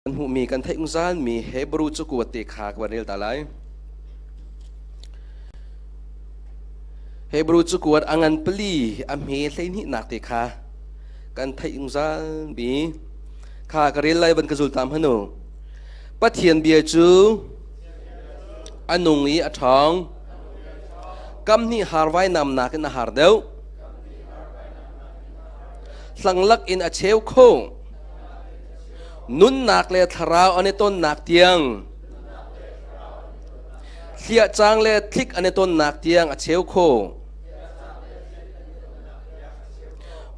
Kan hmuhmi kan theih zungzalmi Hebrew cakuat te kha ka van rel ta lai. Hebrew cakuat a ngan pali a hme 12 nak te kha kan theih zungzalmi kha ka rel lai van ka zul ta hmanu. Pathian bia cu a nung i a ṭhawng. Kam hnih har vainam nakin a har deuh. Hlanglak in a cheu kho. Nunnak le thlarau an i tonnak tiang hliahcang le thlik an i tonnak tiang a cheu kho.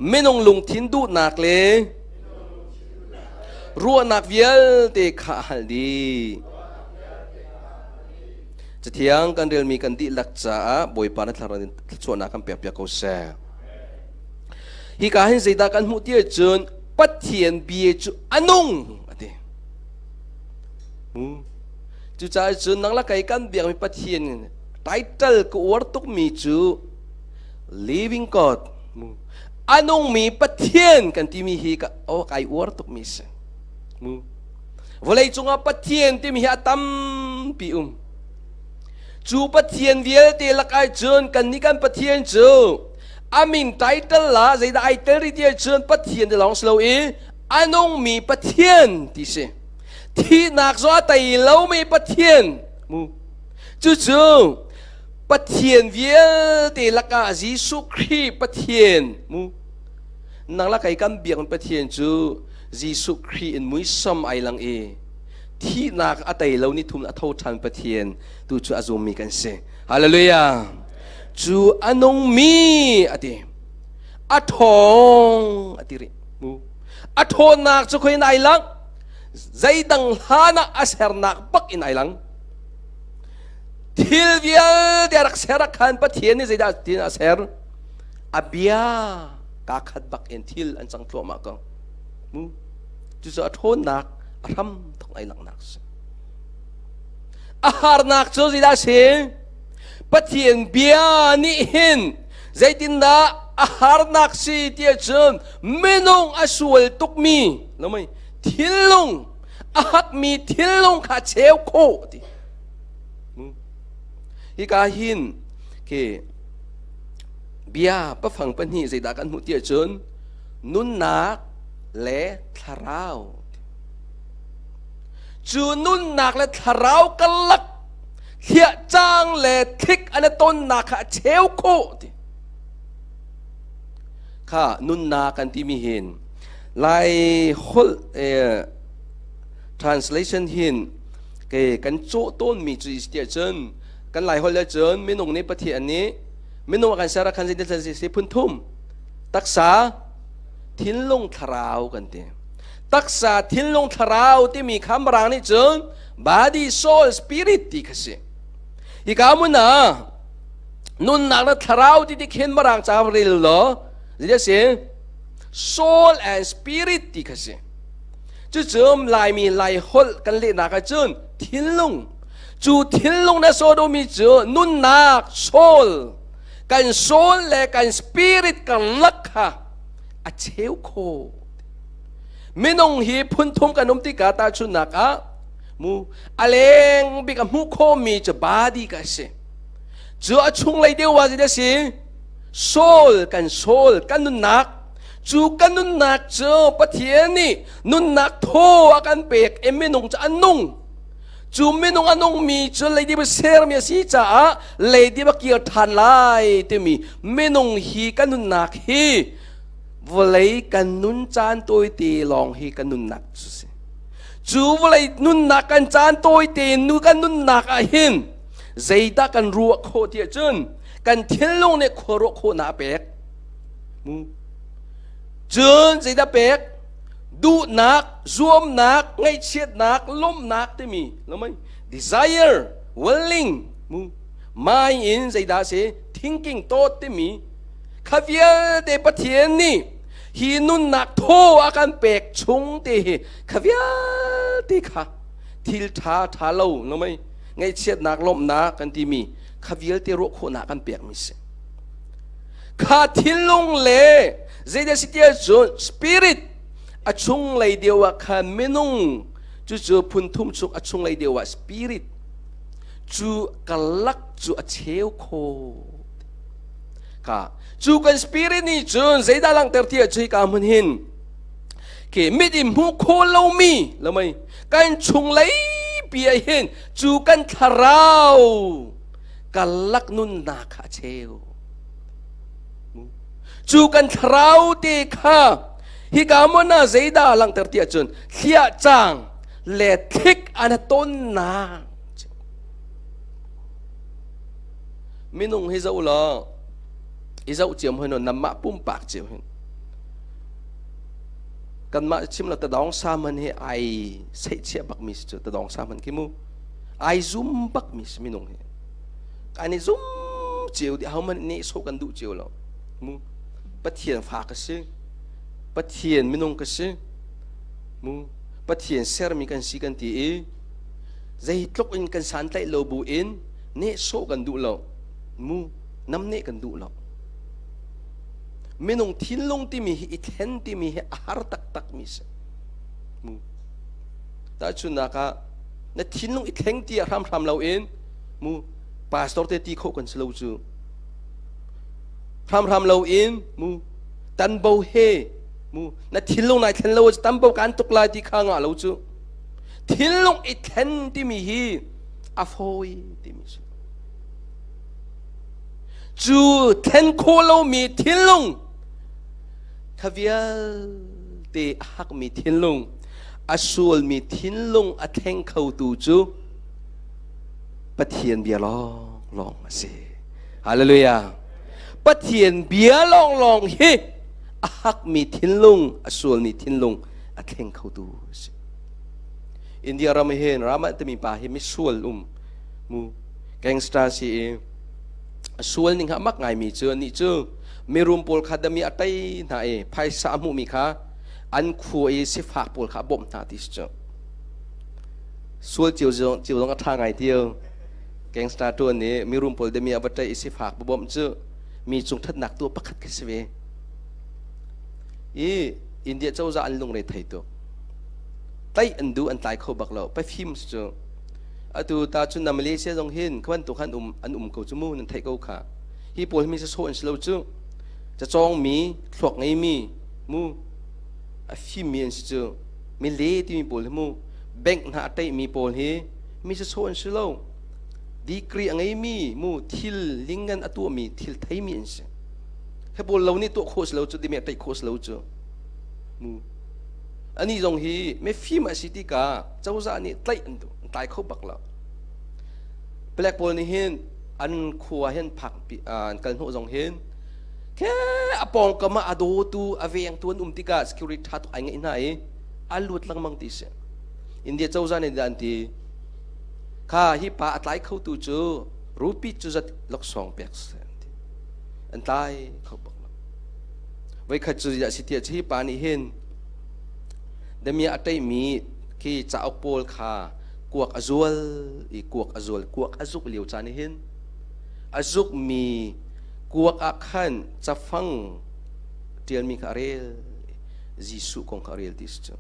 Minung lungthin duhnak le ruahnak vialte kha a hal dih. Cathiang kan relmi kan dihlak caah Bawipa na thlarau in thluachuahnak kan pek piak ko seh. Hika hin zeidah kan hmuh ti ahcun Pathian bia cu a nung a ti. Cucaah cun nang le kei kan biakmi Pathian title ka uar tukmi cu Living God. A nungmi Pathian kan timi hi ka oh, kai uar tukmi si. Vawlei cungah Pathian timi hi a tampi um. Cu Pathian vialte lakah cun kannih kan Pathian cu a min title la zeidah ai tel rih ti ahcun Pathian ti lawng si lo i a nungmi Pathian ti si. Thihnak zong a tei lomi Pathian. Mu. Cucu Pathian vialte lakah Jesuh Khrih Pathian mu. Nang la kai kan biak Pathian cu Jesuh Khrih in muisam ai lang i thihnak a tei lo ni thum a tho ṭhan Pathian tu cu a zummi kan si. Hallelujah. Cu a nungmi a ti. A ṭhawng a ti rih. Mu. A ṭhawnnak cu khoi in ai lang. Zeidang hlan ah a sernak bak in ai lang. Thil vialte a rak ser ah khan Pathian nih zeidah tin a ser? A bia kaa khat bak in thil an cang thluahmah ko. Mu. Cucu a ṭhawnnak a hram thawk ai langhnak si. A harnak cu zeidah a si? Pathian bia nih hin zeitindah a harnak si ti ahcun minung a sual tukmi lo mei thinlung a hakmi thinlung kha cheu khawh ti. Hika hin khi bia pafang pahnih zeidah kan hmuh ti ahcun nunnak le thlarau. Cu nunnak le thlarau karlak thliahcang le thlik an i tonnak kha a cheu khawh ti. Kha nunnak kan timi hin Lai holh translation hin ke kan cawh tawnmi cu tiah cun kan Lai holh cun minung nih Pathian nih minung a kan ser ah khan zeitin si phun thum taksa thinlung thlarau kan ti taksa thinlung thlarau timi kha mirang nih cun body soul spirit ti kha si hika mun ah nunnak na thlarau ti ti khin mirang ca rel law zeidah si soul and spirit ti kha si cucu Laimi Lai holh kan lehnak ahcun thinlung cu thinlung na sawdomi cu nunnak soul kan soul le kan spirit karlak kha a cheu kho minung hi phunthum kan um tikah tahchunhnak ah mu a leng bik a hmuh khawhmi cu body ka si cu a chunglei deuh ah zeidah si soul kan soul kan nunnak cu kan nunnak cu Pathian nih nunnak thaw a kan pek i minung cu an nung cu minung a nungmi cu leidip a sermi a si caah leidip a kir ṭhan lai timi minung hi kan nunnak hi vawlei kan nun caan tawite lawng hi kan nunnak cu si cu vawlei nunnak kan caan tawite nu kan nunnak ah hin zeidah kan ruah khawh ti ahcun kan thinlung nih khua ruah khawhnak a pek mu cun zeidah pek duhnak zuamnak ngaihchiatnak lawmhnak timi lomai desire willing mu mind in zeidah si thinking thought timi kha vialte Pathian nih hi nunnak thaw a kan pek chung te hi kha vialte kha thil ṭha ṭha lo lomai ngaihchiatnak lawmhnak kan timi kha vialte ruah khawhnak kan pekmi si kha thinlung le zeidah si tiah cun spirit a chunglei deuh ah khan minung Cucu phun thum chung a chunglei deuh ah spirit cu karlak cu a cheu kho. Ka cu kan spirit nih cun zeidah langhter ti ah cu hika hmun hin khi mit in hmuh khawh lomi lamei kan chunglei pi ah hin cu kan thlarau karlak nunnak kha a cheu. Cu kan thlarau te kha hika hmun ah zeidah langhter ti ahcun thliah cang le thlik an tonnak. Minung hi zoh law i zoh ciam hoi namah pumpak cio hin kanmah chim lo tadawng sa man hi ai seihchiah bak mi si cu tadawng sa man khi mu ai zum bak mi si minung hi kan i zum cio di ho man nih so kan duh cio lo mu Pathian fa ka si Pathian minung ka si mu Pathian sermi kan si kan ti i zeitluk in kan santlaih lo bu in nehsawh kan duh lo mu namneh kan duh lo minung thinlung timi hi i thlen timi hi a har taktak mi si mu tahchunnak ah na thinlung i thleng ti ah hramhram lo in mu pastor te ti khawh kan si lo cu hramhram lo in mu tanbo he mu na thinlung nai thlen lo tambo kan tuk lai ti kha ngah lo cu thinlung i thlen timi hi a fawi timi si cu thlen khawh lomi thinlung kha vialte a hakmi thinlung a sualmi thinlung a thleng khotu cu Pathian bia lawnglawng a si. Hallelujah. Pathian bia lawnglawng hi a hakmi thinlung, a sualmi thinlung a thleng khotu a si. India ram hin Rama timi pa hi misual um mu gangster si i a sual ning ha mak ngaimi cu anih cu mirum pawl kha dami a tei hna i phaisa a hmuhmi kha an khua i sifak pawl kha a bawmh hna ti si cu sual cio cio zong a ṭha ngai tio gangster tuan nih mirum pawl dami a va ṭei i sifak bawmh cu mi cung ṭhatnak tuah pakhat khi si ve i India cozah an lungre thei tuk tlaih an duh an tlai kho bak lo pafim cu atu ta cun na Malaysia zong hin kha bantuk han um an um ko cu mu nan theih ko kha hi pawl mi sasawh an si lo cu cacawng mi thluak ngei mi mu a fim mi an si cu mi le timi pawl hi mu bank hna a ṭeih mi pawl hi mi sasawh an si lo degree a ngei mi mu thil lingan a tuah mi thil thei mi an si he pawl lo nih tuah khawh si lo cu dimi a ṭeih khawh si lo cu mu ani zong hi mifim a si tikah cozah nih tlaih an duh an tlai kho bak lo palek pawl nih hin an khua hin phak an kal hnawh zong hin ke a pawngkam ah a dawtu a vengtu an um tikah security ṭha tuk ai ngeih hna i a lut lengmang ti si India cozah nih an ti kha hi pa a tlai khotu cu rupee cu zat laksawng pek seh an ti an tlai kho bak lo voikhat cu ziah si tiah hi pa nih hin Damia a ṭeihmi khi cauk pawl kha kuak a zual i kuak a zual kuak a zuk lio caan hin a zukmi kuak ah khan cafang ṭialmi kha a rel Jesuh kong kha a rel ti si cu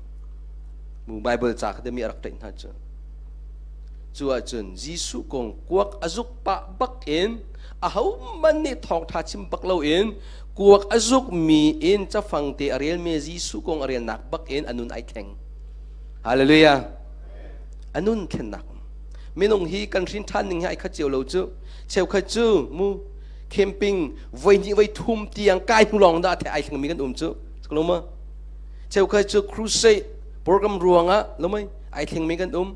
mu Bible ca kha dami a rak ṭeih hna cu cu ahcun Jesuh kong kuak a zuk pah bak in ahohmanh nih thawngṭha chim bak loin kuak a zukmi in cafang te a relmi Jesuh kong a relnak bak in a nun ai thleng. Hallelujah. A nun thlennak. Minung hi kan hrin ṭhan ning hi ai khat cio lo cu. Cheukhat cu mu camping voi hnih voi thum tiang kai hnu lawng dah the ai thlengmi kan um cu. Lo ma? Cheukhat cu crusade program ruangah lo mei ai thlengmi kan um.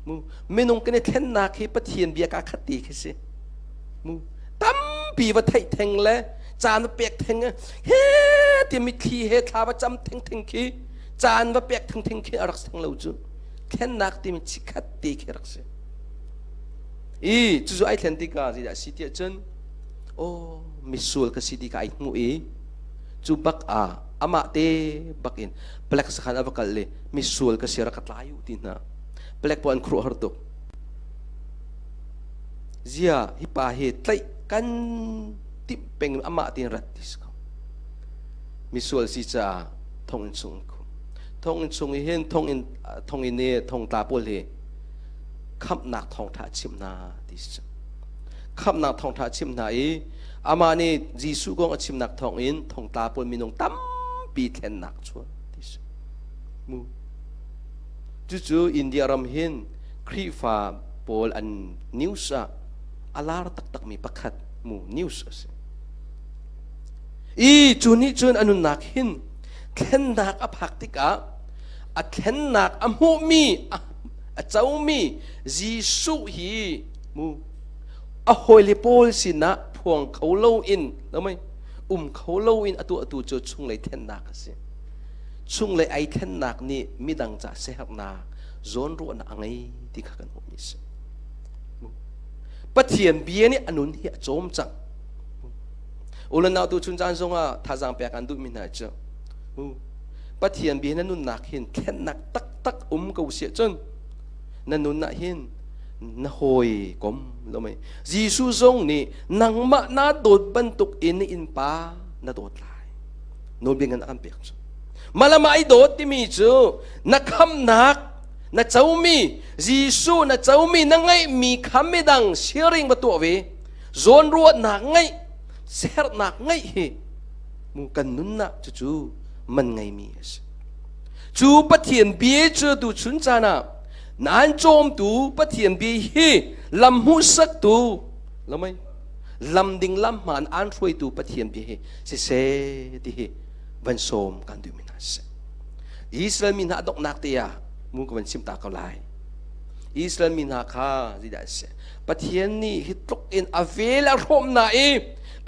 Mu minung kan i thlennak hi Pathian bia ka khat ti khi si. Mu tampi va theih theng le caan va pek theng he ti mitthli he thla va cam theng theng khi caan va pek theng theng khi a rak theng lo cu thlennak timi chikhat te khi rak si i cucu ai thlen tikah zeidah si tiah cun oh misual ka si ti ka ai hmuh i cu bak ah amah te bak in palek sakhan a va kal le misual ka si rak ka tlai u ti hna palek pawl an khuruah har tuk Zia hi pa hi tlaih kan timh peng amah tiin rat ti si ko. Misual si caah thonginn chung an khum. Thonginn chung i hin thonginn thonginn i thongtla pawl hi khamhnak thawngṭha a chimh hna ti si. Khamhnak thawngṭha a chimh hna i amah nih Jesuh kong a chimnak thawngin thongtla pawl minung tampi thlennak chuak ti si. Mu. Cucu India ram hin Khrihfa pawl an news ah a lar taktakmi pakhat mu news a si. I cu nih cun a nunnak hin thlennak a phak tikah a thlennak a hmuhmi a comi Jesuh hi mu a hawile pawl sinah phuang kho loin lo mei um kho loin a tuahtu cu chunglei thlennak a si. Chunglei ai thlennak nih midang ca siaherhnak zawnruahnak a ngei ti kha kan hmuhmi a si. Pathian bia nih a nun hi a cawm cang. U le nau tu chun caan zongah thazaang pek an duhmi hna cu Pathian bia na nunnak hin thlennak taktak um ko siah cun na nun ah hin na hawi kom lo mei Jesuh zong nih nangmah na dawt bantuk in na innpa na dawt lai nawlbia ngan a kan pek cu malama i dawt timi cu na khamnak na comi Jesuh na comi na ngeihmi kha midang sharing va tuah ve zawnruahnak ngeih sernak ngeih hi mu kan nunnak cucu man ngeimi a si cu Pathian bia cu tu chun caan ah nan cawmtu Pathian bia hi lam hmuhsaktu lamai lam ding lam hmaan aan hruaitu Pathian bia hi siseh ti hi van sawm kan duh mi hna si Israel mi hna donghnak te ah mu ka van chim ta ko lai Israel mi hna kha zeidah a si Pathian nih hi tluk in a vel a hrawm hna i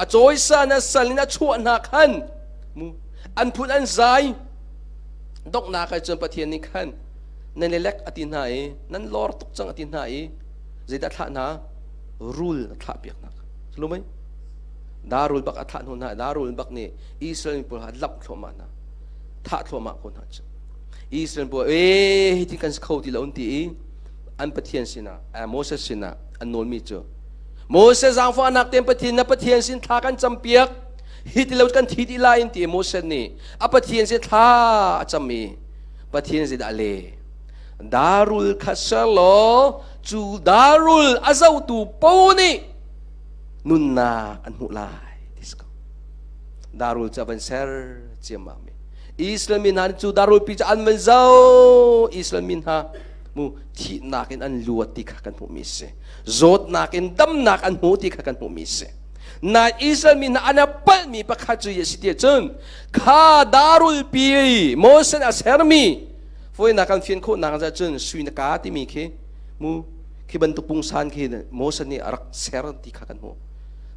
a cawisan a sal in a chuah hna khan mu an phun an zai donghnak ah cun Pathian nih khan nan i lek a ti hna i nan lor tuk cang a ti hna i zeidah thlah hna rul a thlah piak hna lu mei darul bak a thlah hnu hna darul bak nih Israel mi pawl kha lamh thluahmah hna thah thluahmah ko hna cu Israel pawl e hi ti kan si kho ti lo an ti i an Pathian sinah Moses sinah an nawlmi cu Moses zaangfahnak tein Pathian na Pathian sin thla kan campiak hi ti lo kan thi dih lai in ti Moses nih a Pathian sin thla a cam i Pathian zeidah a le darul kha ser law cu darul a zohtu po nih nunnak an hmuh lai ti si ko darul cu a van ser ciammam mi Israel mi hna cu darul pi cu an van zoh Israel mi hna mu thihnak in an luat ti kha kan hmuhmi si zawtnak in damnak an hmu ti kha kan hmuhmi si na Israel mi hna an palhmi pakhat cu si ti cun kha darul pi Moses a sermi foina kan fian khawhnak ah cun sui na ka timi khi mu khi bantuk pungsan khi Moses nih a rak ser ti kha kan hmuh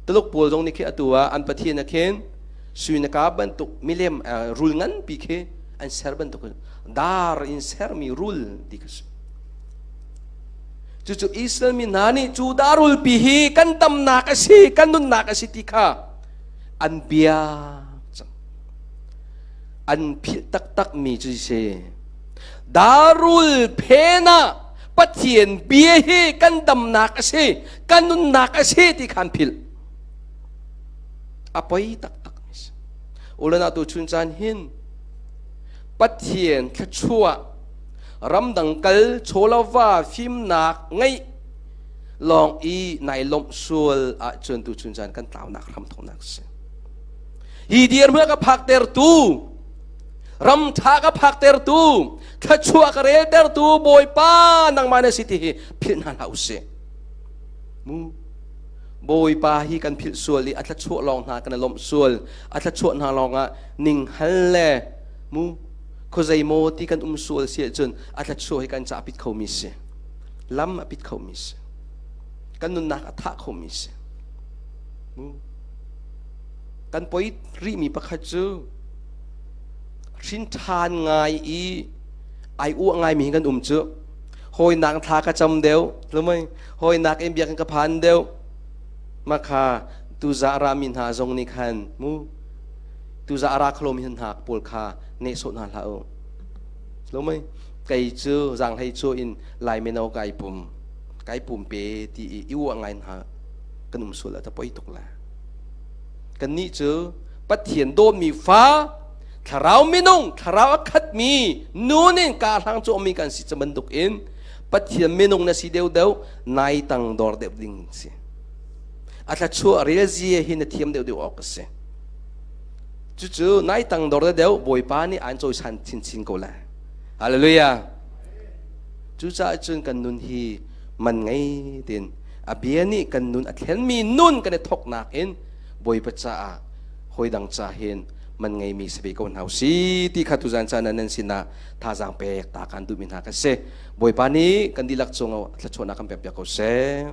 Tuluk pawl zong nih khi atu ah an pathian ah khin sui na ka bantuk milem rul nganpi khi an ser bantuk dar in sermi rul ti kha si cucu Israel mi hna nih cu darulpi hi kan damnak a si kan nunnak a si ti kha an bia cang an philh taktak mi cu si darul phen ah Pathian bia hi kan damnak a si kan nunnak a si ti kha an philh a poi taktak mi si ulana tu chun caan hin Pathian thluachuah ramdang kal chawlava fimnak ngeih lawng i nai lawmh sual ahcun tu chun caan kan tlaunak hram thawknak si. Hi dirhmun ka phaktertu ram ṭha ka phaktertu thluachuah ka reltertu Bawipa nangmah na si ti hi philh hna hlah usih. Mu Bawipa hi kan philh sual i a thluachuah lawng hna kan i lawmh sual a thluachuah hna lawngah ninghal le mu khuazei maw ti kan um sual si ahcun a thluachuah hi kan ca a pit khomi si lam a pit khomi si kan nunnak a thah khomi si mu kan poi rihmi pakhat cu hrin ṭhan ngai i ai uah ngaimi hi kan um cu hawinak thla ka cam deuh lumai hawinak in biakinn ka phan deuh makha tuza rami hna zong nih khan mu tuza a ra kholomi hna pawl kha nehsawh hna hlah u lo mei kei cu zaanghlei cu in lai mino kai pum kai pum pe ti i i uah ngai hna kan um sual ta poi tuk la kannih cu Pathian dawtmi fa Thlarau minung, thlarau a khatmi, nun in ka hlang cawmi kan si cu bantuk in Pathian minung na si deuhdeuh, nai tang dor deuh ding si. A thlachuah rel zia hi na thiam deuhdeuh awk a si. Cucu nai tang dor deuh Bawipa nih aan cawisan chinchin ko lai. Hallelujah. Cucaah cun kan nun hi man ngei tin a bia nih kan nun a thlenmi nun kan i thawknak in Bawipa caah hawidang ca hin man ngeimi si ve ko hna si ti kha tuzan caan ah nan sinah thazaang pek ta kan duhmi hna ka si. Bawipa nih kan dihlak cung thluachuahnak kan pek piak ko seh.